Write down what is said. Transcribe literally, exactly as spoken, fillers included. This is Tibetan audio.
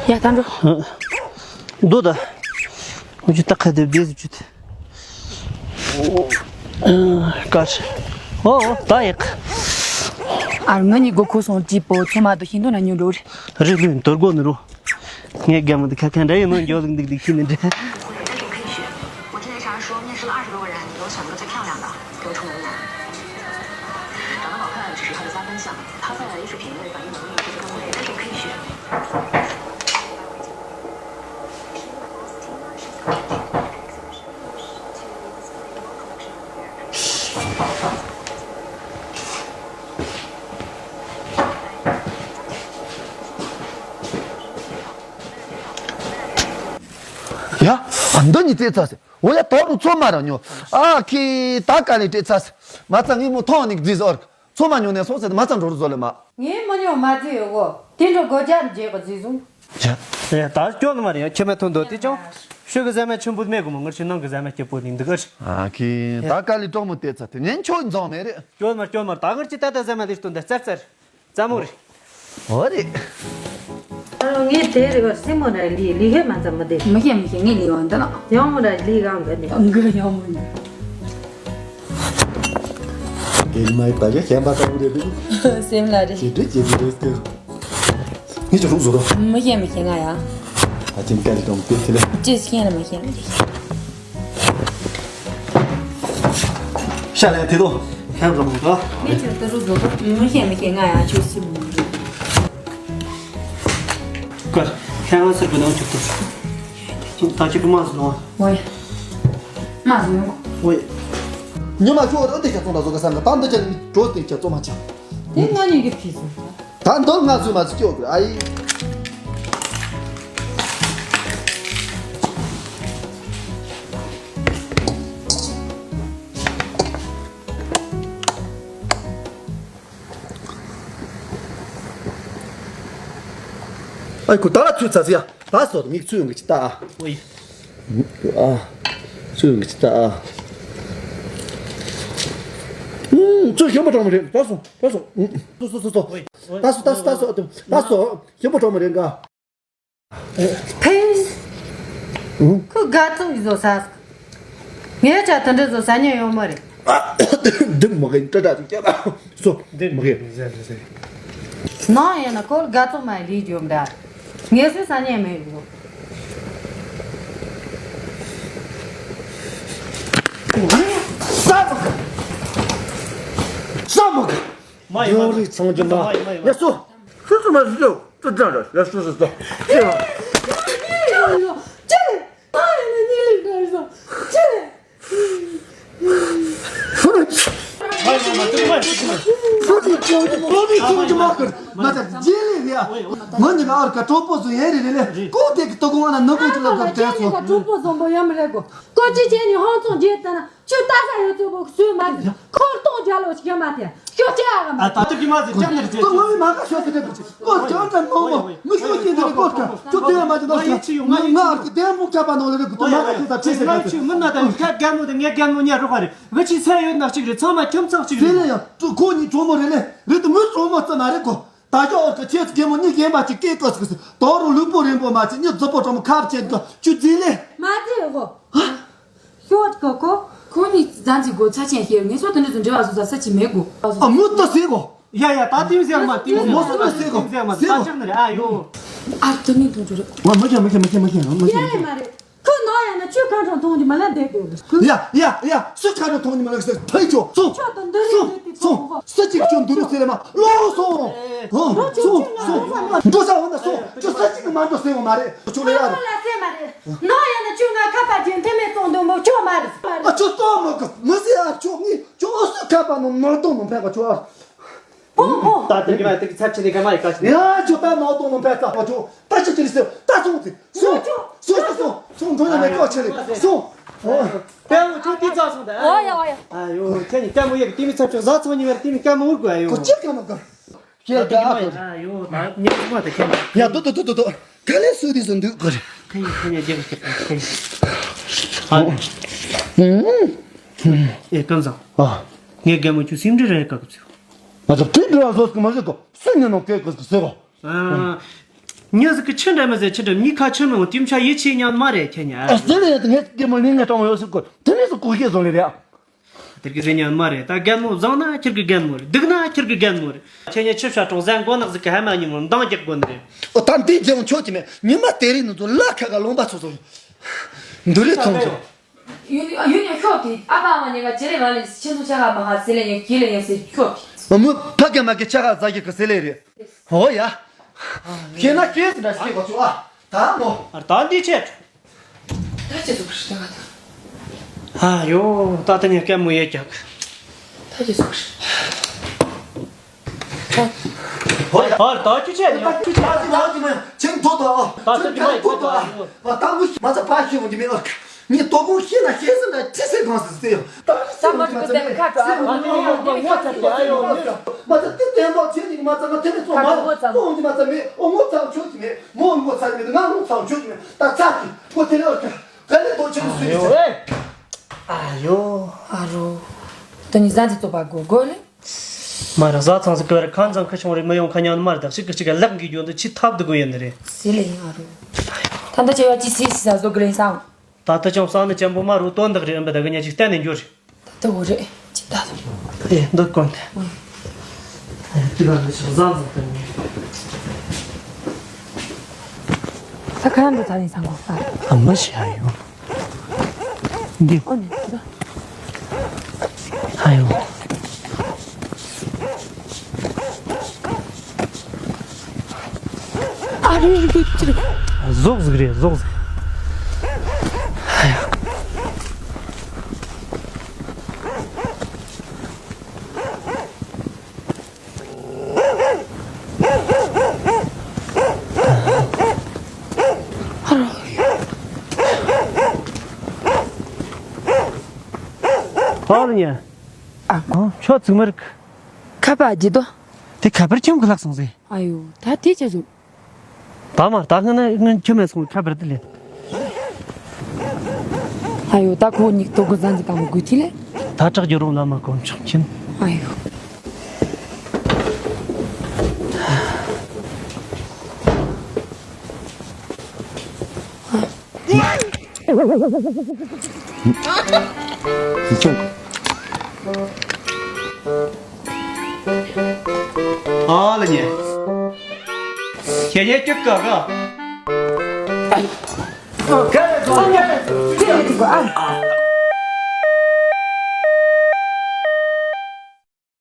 ཡ་ད་འགྲོ། འདུག་ད། འུ་ཅུ་ཏག་ཁ་དེ་བདེ་སུ་ཅུ་དེ། ཀར། ཨོ་ཨོ་ད་ཡག་ཨར་ང་གཉིས་སྒོ་ཁུག་སོང་ཅི་པོ་ཚོ་མ་དོ་ཤིན་ཏུ་ན་ཉུང་འགྲོ་རེད། རེད་ལུས་དོར་དགོ་ནི་རུ། ངས་རྒན་མོ་འདི་ཁ་ཁ་འདྲ་ཡིན་ནོ་མགྱོགས་ལུགས་འདུག་འདུག་ཤི་ནི་འདྲ། ཡ། ཨ་འདི་གཉིས་བཙལ་ཚར་ཟེར། འོ་ཡ་དོག་རུ་ཚོ་མ་ར་ཉོ། ཨ་ཁི་ད་ག་ལེ་བྲེལ་ཚར་ཟེར། མ་ཚ་ངས་མོ་ཐོང་ནིག་རྫི་ཟོར། ཚོ་མ་ཉོ་ནས་སོང་ཟེར་མ་ཚ་འགྲོ་རུ་ཟོ་ལེ་མ། ངས་མ་ཉོ་མ་རྫི་ཡོད་གོ། དེ་འགྲོ་སྒོ་རྒྱབ་རྗེས་ག་རྫི་བཟུང་། ཡ། ད་སྐྱོ་ནི་མ་རེད་ཡ་ཁྱེད་མ་ཐོན་དོ་དེ་ཅང་། ཤོད་གི་ཟ་མ་ཆུན་པོ་མེད་གོ་མ་ངར་ཆུ་ནང་གི་ཟ་མ་སྐྱིད་པོ་ནི་འདུག་ཨ། ཨ་ཁི་ད་ག་ལེ་གྲོགས་མོ་བལྟས་ཚར་དེ་ངས་ཁྱོད་འཛོམས་མེད་རེད། སྐྱོ་མ་སྐྱོ་མ་ད་ངར་ཆུ་ད་ད་ཟ་མ་ལེ་སྟོན་ད་ཙར་ཙར། ཙམ་མོ་རེད། འོ་རེད། ཨ་ངས་དེ་རེ་བ་སྲིང་མོ་ར་ལི་ལི་ཧེ་མ་ཙམ་མི་དེ། མི་ཤེས་མི་ཤེས་ངས་ལི་བ་འདི་ལ། ཡང་མོ་ར་ལི་གང་གི་ནི། ཨང་གི་ཡང་མོ་ནི། དེ་མ་ཡི་པ་ག་ཁྱད་པར་ཏག་རེད་འདུག་སེམས་ལ་རེད། ཇེ་འདྲེ་ཇེ་འདྲེ་རེད་ཟེར། ངས་ཅི་ཧྲུག་བཟོ་རོགས། མི་ཤེས་མི་ཤེས་ང་ཡ། ཨ་ཅིན་ཀ་ལི་ཏོང་དེ་དེ་ལ། ཅི་ཤེས་ལ་མི་ཤེས་ལ། ཤ་ལན་དེ་དོ། ཧེ་རོ་མོ་དོ། ངས་ཁྱོད་ཏུ་རུ་བཟོ་གོ། མི་ཤེས་མི་ཤེས་ང་ཡང་ཁྱོད་སུ་མི་འདུག་ཀར། ཧེ་ང་སར་བུ་ནང་ཁྱོད་ཏུ། ད་ཅི་གི་མ་སུ་ལོ། ཝེ། མ་སུ་ཡོང་གོ། ཝེ། ཉི་མ་ཁྱོད་རོ་དེ་ཁྱ་ཚོང་ད་བཟོ་ག་སང་ག་ད་འདི་ཅན་འགྲོ་དེ་ཁྱ་ཚོང་མ་ཆ། དེ་ང་གཉིས་ཀྱི་ཕི་སུ། ད་འདོད་ང་ཚོས་མ་ཚོས་སྐྱོ་དགོས་ཨ་ཡི། ཨ་ཁུ་ད་ལ་ཚུད་ཚ་ཚི་ཡ་ད་སོ་མིག་ཚུད་ཡོང་གི་ཅི་ད་ཨ། ཨོ་ཡི། ཨ། ཚུད་ཡོང་གི་ཅི་ད་ཨ། ཚུད་ཞོན་པ་གྲོགས་མ་རེད་ད་སོ་ད་སོ། སོ་སོ་སོ་སོ། ད་སོ་ད་སོ་ད་སོ་ད་སོ་ཞོན་པ་གྲོགས་མ་རེད་ག་ཕེས། ཁོས་དགའ་ཚོགས་ཀྱི་བཟོ་ས། ངས་ཅག་དེ་འདྲ་བཟོ་ས་ཉན་ཡོང་མ་རེད། འདི་མ་གི་འདྲ་འདྲ་ཅིག་བྱས་པ། སོ་འདི་མ་གི་ཟེར་ཟེར། ནང་ཡིན་ན་ཁོ་དགའ་ཚོགས་མ་ལུས་རྒྱུ་འདྲ། ངས་སུས་ས་ཉན་མེད་གི། ས་མ་གི། ས་མ་གི། མ་ཡིན་མ་ཡོང་རིགས་ཚང་རྒྱུ་མ། མ་ཡིན་མ་ཡིན་མ། ཡ་སོ། སོ་སོ་མ་སོ་སོ་སོ་སོ་སོ། ཅི་ལ། ཅི་ལ། ཅི་ལ། ཅི་ལ། ཅི་ལ། ཅི་ལ། མ་ཡིན་མ་ཡིན་མ་ཡིན་མ་ཡིན། སོ་སོ་ཅི་ལ་ཅི་ལ་ཅི་ལ་ཅི་ལ་མ་གར། ང་ད་ཇེ་ལེ་རེད་ཡ། ང་ནི་ང་ཨར་ཀ་གྲོགས་པོ་ཚོ་ཡན་རེ་རེ་ལེ། ཀོ་དེ་གི་ཏོ་གོང་ཨ་ན་ནུ་གོང་ཅི་ལ་གར་དྲན་སོང་། གྲོགས་པོ་བཟང་པོ་ཡོད་མ་རེད་གོ། ཀོ་ཅི་ཅན་ནི་ཧང་ཙང་རྗེས་ལྟ་ན། ཁྱོད་ལྟ་ས་ཡོད་ཚོད་པོ་སུས་མ་ཟིན། ཁོར་གཏོང་རྒྱ་ལོ་ཞིག་མ་ཐེ། ཁྱོད་ཅི་ཨ་ག་མ། ཨ་ད་ལྟ་གི་མ་ཟིན་ཅང་ནི་ཅི། ཁོ་ངོ་མ་ག་ཤོད་ཟེར་དེ་ཁོ་ཅང་ཅང་མོ་མོ་མི་ཤོད་ཅི་འདི་ནི་ཁོ་ཁ་ཁྱོད་དེ་མ་ཅི་ནོ་ཅི། ང་ཨར་གི་དེ་མོ་ཁ་པ་ནོ་ལེ་རེ་གུ་ཏོ་མ་ག་ཁྱོད་ད་ཅི་ཟེར་ག་ཅི། ང་ན་ད་ཁ་རྒན་མོ་དེ་ངའི་རྒན་མོ་ཉ་རོ་ཁ་རེ་ང་ཅི་ཚ་ཡོད་ན་གཅིག་རེ་ཚང་མ་ཁྱོད་ཚང་གཅིག་རེ། ཟེར་ལེ་ཡ་ཁོ་ཁོ་ནི་གྲོགས་མོ་རེ་ལེ་རེ་དུ་མི་གྲོགས་མོ་ཙམ་མ་རེད་གོ། ད་ཅོ་ཨོ་ཁ་ཁྱེད་ཀྱི་མོ་གཉིས་རྒན་པ་ཅིག་སྐད་ཀོ་སི་ཀོ་སི་དོ་རུ་ལུས་པོ་རིང་པོ་མ་ཅིག་གཉིས་རྫི་པོ་གྲོགས་མོ་ཁབ་ཅན་གོ་ཅུ་རྫི་ལེ། མ་རྫི་གོ། ཤོད་གོ་གོ། ཁོ་གཉིས་ཙམ་ཅིག་གོ་ཚ་ཆེན་ཤེས་ངེས་སོ་དེ་འདྲ་ཚོ་འབྲེལ་བ་བཟོ་ས་ས་ཅིག་མེད་གོ། ཨ་མུ་ཏོ་ཟེར་གོ། ཡ་ཡ་ད་ཏིང་ཟེར་མ་ཏིང་ཟེར་མ་མོ་སོ་ཏོ་ཟེར་གོ་ཏིང་ཟེར་མ་ཟེར་ད་གོ། ཅག་ནི་རེད་ཨ་ཡོ། ཨ་ཏི་ནི་དུང་ཅོ་རེད། ང་མ་ཁྱེད་མ་ཁྱེད་མ་ཁྱེད་མ་ཁྱེད་མ་ཁྱེད། ཡ་ཡ་མ་རེད། ཁོ་ནོ་ཡ་ན་ཆུ་ཁ་འཕྲོ་མཐོང་གི་མ་ལ་འདེད་དགོས། ཡ་ཡ་ཡ་སུ་ཁ་འཕྲོ་མཐོང་གི་མ་ལ་ཟེར་ཐོས་ཆོག་སོང་། ཆོག་ཏུ་འདི་རེད་འདི་དེ་སོང་སོང་། སུ་གཅིག་ཁྱོད་འདི་རུ་ཟེར་མ་ལོ་སོང་། ཧོ་སོང་སོང་། འགྲོ་ས་འོ་ན་སོང་། ཁྱོད་ས་གཅིག་མ་འགྲོ་ཟེར་བ་མ་རེད། ཁྱོད་ལ་ཡ་རེད། ལ་ཟེར་མ་རེད། ནོ་ཡ་ན་ཆུ་ང་ཁ་པ་ཅན་དེ་མེད་གཏོང་འདུག་མོ་ཁྱོད་མ་རེད། ཨ་ཁྱོད་གཏོང་མ་གི་མི་ཟེར་ཨ་ཁྱོད་ངས་ཁྱོད་ཨོ་སུ་ཁ་པ་ནོ་ནོ་གཏོང་མ་ཕེབས་པ་ཁྱོད་ཨ། ཨོ་ཨོ། ད་དེ་གི་ན་དེ་གི་ཚབ་ཆེ་ནི་ག་མ་ཡི་ཀ་ཆེ་ནི། ཡ་ཁྱོད་ད་ནོ་གཏོང་མ་ཕེབས་ད་ཁྱོད་ད་ཆི་ཆི་ནི་ཟེར་ད་སོང་ཚེ། སོང་། སོང་སོང་སོང་། སོང་འགྲོ་ཡ་མེད་ཀྱོག་ཆེ་རེད་སོང་། ལྟད་མོ་ཁྱོད་དེ་ཙག་སོང་ད། ཨོ་ཡ་ཨོ་ཡ། ཨ་ཡོ་ཁྱེད་ནི་ལྟད་མོ་ཡག་དེ་མི་ཚ་ཁྱོད་བཟའ་ཚང་ཉི་བར་དེ་མི་ལྟད་མོ་འུར་དགོས་ཨ་ཡོ། ཁོ་ཅི་ཀ་མ་ཀ་ཁྱེད་ད་ཨ་ཁོ། ཨ་ཡོ་ད་ཉི་མ་དེ་ཁྱེད་ཡ་དོ་དོ་དོ་དོ་དོ། ག་ལེ་སུ་དེ་སུ་འདུག་གོ་རེ། ཁྱེད་ནི་ཁྱེད་ནི་རྒྱག་ཁྱེད་ཁྱེད་ཨ། ཨེ་ཀན་ཟང་ཨ། ངས་རྒན་མོ་ཁྱོད་སེམས་ཁྲལ་རེ་ཀ་གི་ཚུལ། ང་ཚོ་དུས་འདྲ་བ་བཟོ་སྐུ་མ་བཟོ་གོ་སུ་ཉན་ནོ་སྐད་གོ་སུ་ཟེར་གོ། ཨ། མྱི་ཟིག་གི་ཆི་འདྲ་མི་ཟེར། ཆི་འདྲ་མྱི་ཁ་ཆི་མི་འོང་། དེ་མཆོག་ཡིད་ཆེས་ཉན་མ་རེད་ཁྱེད་ཉ། ཨ་ཟེར་ལེ་ཡ། དེ་ངས་སྐྱེ་མོ་ལིང་ངས་སྤྲང་མོ་ཡོད་ཟེར་གོ། དེ་ནས་སུ་གོ་ཤེས་བཟོ་ལེ་རེད། དེར་གི་ཟེར་ཉན་མ་རེད། ད་རྒན་མོ་བཟང་ན་ཁྱེད་གི་རྒན་མོ་རེད། སྡུག་ན་ཁྱེད་གི་རྒན་མོ་རེད། ཁྱེད་ཉ་ཆི་བྱ་གྲོང་ཟན་མགོ་ནག་ཟིག་གི་ཧ་མ་ཉིན་མོ་འདང་རྒྱག་དགོ་ནི་རེད། ཨོ་ད་འདི་རྒྱལ་མོ་ཆོག་གི་མེད། ཉི་མ་དེ་རིང་ནི་ཚོ་ལ་ཁ་ག་ལོང་པ་ཚོ་ཚོ་འདུ་རེད་ཚོང་ཚོ། ཡུན་ཡུན་ཡང་ཤོག་དེ་ཨ་ཕ་མ་ཉེ་ག་ཇེ་ལེ་མ་ལེ་ཁྱེད་ཚོ་ཆ་ག་མ་ཧ་ཟེ་ལེ་ཡང་གི་ལེ་ཡང་ཟེ་ཤོག་དེ། མོ་ཕ་ག་མ་གི་ཆ་ག་ཟ་གི་གི་ཟེ་ལེ་རེད། ཧོ་ཡ། ཁྱེད་ན་ཁྱེད་ཟེ་འདྲ་ཤེས་གོ་ཆོག་ཨ། ད་མོ། ཨ་ད་འདི་ཆེད། ད་ཅི་ཟུག་རེད་ད་ག་ད། ཨ་ཡོ་ད་ད་ནི་སྐད་མོ་ཡེ་རྒྱག་ད་ཅི་ཟུག་རེད། ཨ་ད་ཅི་བྱས་ནས་ཅི་བྱས། ད་ཅི་མ་ཅི་མ་ཅིང་ཐོ་ད་ཨ། ད་ཅི་མ་ཅི་མ་ཅི་མ། ད་ད་མི་མ་ཚ་ཕ་ཤི་འོང་གི་མེད་ཨ། ངས་དོ་དགོང་ཤི་ན་ཤེས་སུ་འདྲ་ཅི་ཟེར་གང་ཟེར་ཟེར་ཡོང་། ད་ཤི་འོང་གི་མ་ཚ་མེད། ཤི་འོང་གི་མ་ཚ་མེད། ཨོ་ངོ་ཚ་གི་ཨ་ཡོ། མ་ཚ་དེ་བསྟན་པ་བྱེད་ཀྱི་མ་ཚ་ང་དེ་ནས་ཚོ་མ་ཚོ་འོང་གི་མ་ཚ་མེད། ཨོ་ངོ་ཚ་ཆོག་གི་མེད། མོ་ངོ་ཚ་གི་མེད། ང་ངོ་ཚ་ཆོག་གི་མེད། ད་ཚ་གི་ཁོ་དེ་ནས་ཨོ་ག་ག་ནས་དོ་ཆེན་སུ་ཡོད་ཟེར། ཨ་ཡོ། ཨ་རོ། ད་ནི་ཟ་འདི་ཚོ་པ་གོ་གོ་ལེ། མ་ར་བཟའ་ཚང་ཟིག་གི་བར་ཁ་འཛམ་ཁ་ཆུང་རེ་མི་ཡོང་ཁ་ཉན་མར་དག་ཅིག་གི་ཅིག་ག་ལག་འགི་རྒྱུ་འདི་ཆི་ཐབས་འདི་དགོས་ཡིན་ནི་རེད། ཟི་ལེ་ཡིན་ཨ་རོ། ད་འདི་ཅེ་བ་ཅི་སི་སི་ཟ་བཟོ་གི་ལེ་སང་། ད་ལྟ་ཅང་བསམ་ནི་ཅན་པོ་མ་རུ་དོན་དག་རེད་ཨམ་པ་ད་གི་ཉ་ཅིག་གཏན་ནས་འགྱུར། ད་ལྟ་འོ་རེད་ཅི་ད་དུ། ཨེ་འདི་དཀོན་ཏེ། ཨེ་དེ་ག་འདི་ཆི་བཟའ་ཚང་གཏན་ནས། ད་ཁ་ཡང་འདི་ཚ་ནི་སང་གོ་ས། ཨ་མ་ཤི་ཨ་ཡོ། འདི། ཨོ་ནི་འདི། ཨ་ཡོ། ཨ་རེ་རེ་རེ་རེ། ཟོག་ཟིག་རེད་ཟོག་ཟིག་ཨ་ཡོ། ཨ་ལ་ཉ། ཨ། ཨ་ཁྱོད་ཚིག་མ་རིག་ཁ་པར་ཇི་དོ། དེ་ཁ་པར་ཁྱིམ་གི་ལྷག་སོང་ཟེ། ཨ་ཡོ་ད་དེ་ཆ་སོང་། ད་མ་ད་ང་ན་ང་ཁྱོད་མེད་སོང་ཁ་བར་དུ་ལེན། ཨ་ཡོ་ད་ཁོ་གཉིས་དོ་གོ་ཟན་གྱི་དང་མོ་དགོས་ཐི་ལེ། ད་དྲག་རྒྱུ་རུང་ལ་མ་གོམ་ཆོག་ཁྱིམ། ཨ་ཡོ། ཨ་ལ་ཉེ། ཁྱེད་ཉེ་ཅིག་ག་ག